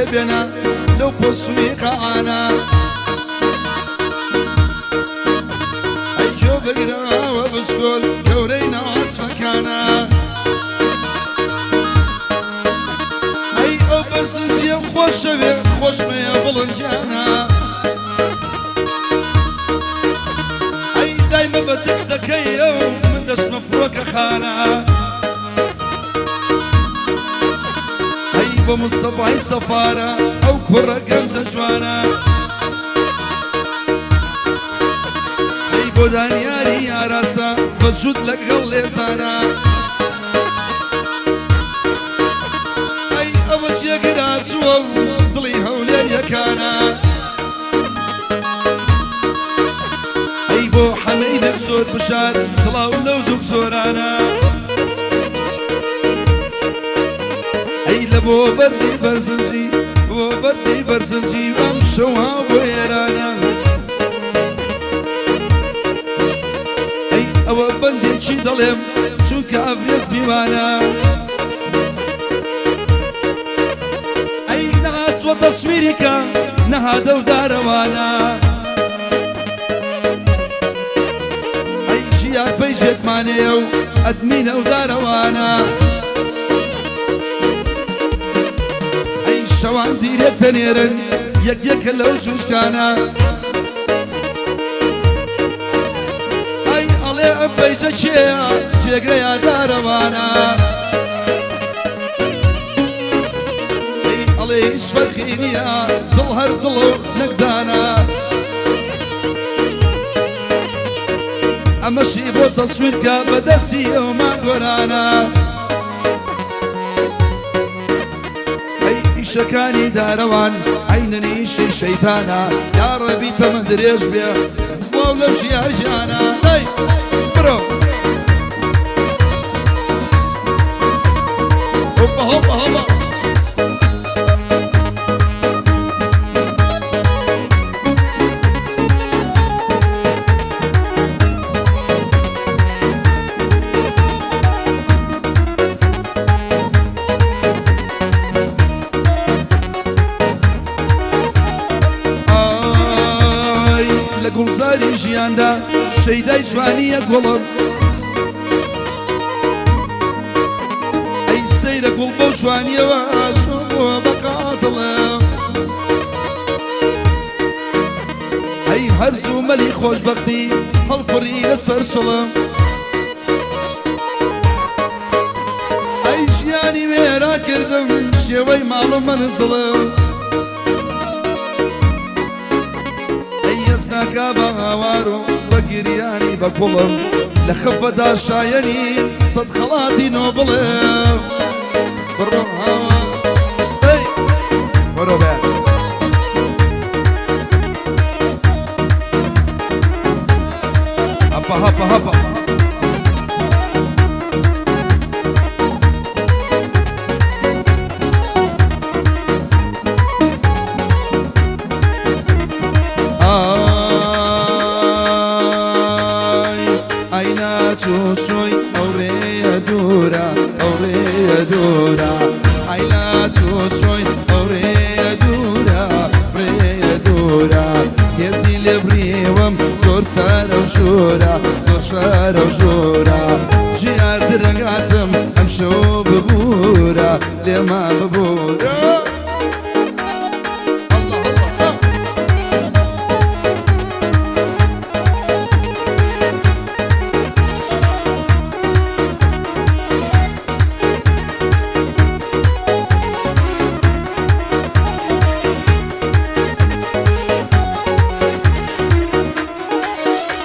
لێ بێنە لەو پۆسوی قەعانە. ئەی گوێ بگرەوە بچکۆل گەورەی ناسفەکانە. ئەی ئەو بەرزنجیە خۆشەوێ خۆشمەیە بڵنجانە. ئەی دایمە بە تف دەکەیەو من دەچمە فڕۆکەخانە. ئەی بۆ مستەفای سەفارە ئەو کوڕە گەنجە جوانە. ئەی بۆ دانیاری ئاراسە بە جووت لەگەڵ لێزانە. ئەی ئەوە جێگرا چووە و دڵی هەولێریەکانە. ئەی بۆ حەمەی دکتۆر بژار سڵاو لەو دکتۆرانە. ئەی لە بۆ بەرزی بەرزنجی بۆ بەرزی بەرزنجی ئەم شەوها بۆ ئێرانە. ئەی ئەوە بەندێکی دەڵێم چونکە ئەڤرێز میوانە. ئەی نەهاتووە تەسویریکە نەهادە و دارەوانە. ئەی ژیار پەیجێکمانەیە و ئەدمینە و دارەوانە. ئەی شەوان دیرێک دەنێرن یەک یەکە لەو جوشکانە. ئەی ئەڵێ ئەم پەیجە کێیە جێگرەیە دارەوانە. ئەی ئەڵێ هیچ فەرقی نییە دڵ هەر دڵ و نەکدانە. ئەمەشی بۆ تەسویرکە بەدەستی ئەومان گۆرانە. ئەی ئیشەکانی دارەوان عەینەن ئیشی شەیتانە. یاڕەبی تەمەن درێژ بێ واو لەو ژیار ژیانە. ئەی بڕۆ هۆپا هۆپا هۆپا. ئای لە گوڵزاری ژیاندا شەیدای جوانیە گوڵم. ئەی سەیرە گوڵ بەو جوانیەوە چۆن بووە بە قاتڵم. ئەی هەرزوو مەلی خۆشبەختی هەڵفڕی لەسەر چڵم. ئەی ژیانی وێرا کردم شێوەی ماڵ و مەنزڵم. ئەی یەزناکا بە هاوار و بە گریانی بە کوڵم. لە خەفەدا شایەنی سەد خەڵاتی نۆبڵم. بڕۆ هاوار ئەی بڕۆ بێ. هەپا هەپا هەپا. ئای ئای ناچوو چۆی ئەو ڕێیە دوورە ئەو ڕێیە دوورە. ئای ناچوو چۆی ئەو ڕێیە دوورە ڕێیە دوورە. هێزی لێ بڕیوم زۆر سەرە و ژوورە زۆر شەرە و ژوورە. ژیار درەنگاتم ئەم شەو ببوورە لێمان ببوورە. الله الله.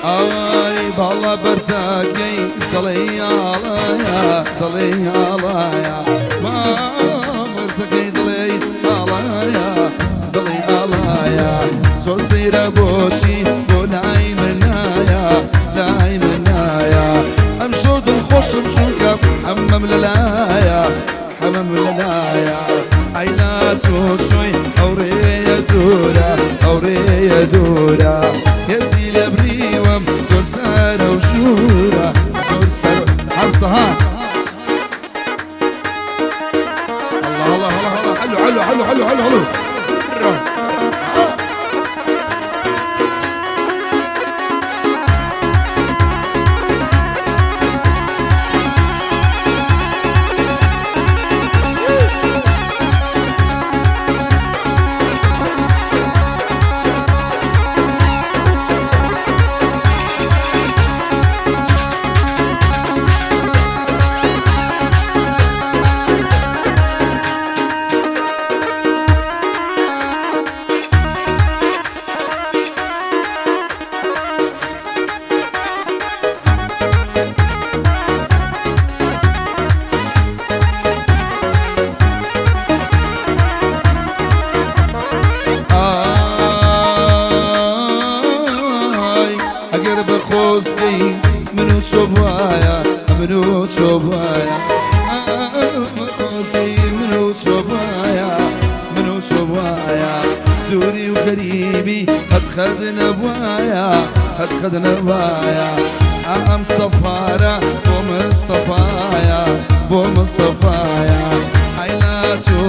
ئای باڵا بەرزاکەی دەڵێی ئاڵایا دەڵێی ئاڵایا. با بەرزەکەی دڵێی ئاڵایا دڵی ئاڵایا. زۆر سەیرە بۆچی بۆ لای منایە لای منایە. ئەم شەو دڵخۆشم چونکە حەمەم لەلایە حەمەم لەلایە. ئەی ناچۆ چۆی ئەو ڕێیە دوورە ئەو ڕێیە دوورە. هێزی لێ بڕیوم زۆر سەرە و ژوورە زۆر سەر هەرسەها. الله الله الله الله حلو. حلو حلو حلو حلو حلو حلو. ئای ئەگەر بە خۆزگەی من و تۆ بوایە، من و تۆ بوایە، خۆزگەی من و تۆ بوایە، من و تۆ بوایە، دووری و غەریبی قەت خەت نەبوایە، قەت خەت نەبوایە. ئەم سەفارە بۆ مستەفایە، بۆ مستەفایە. ئای لا تۆ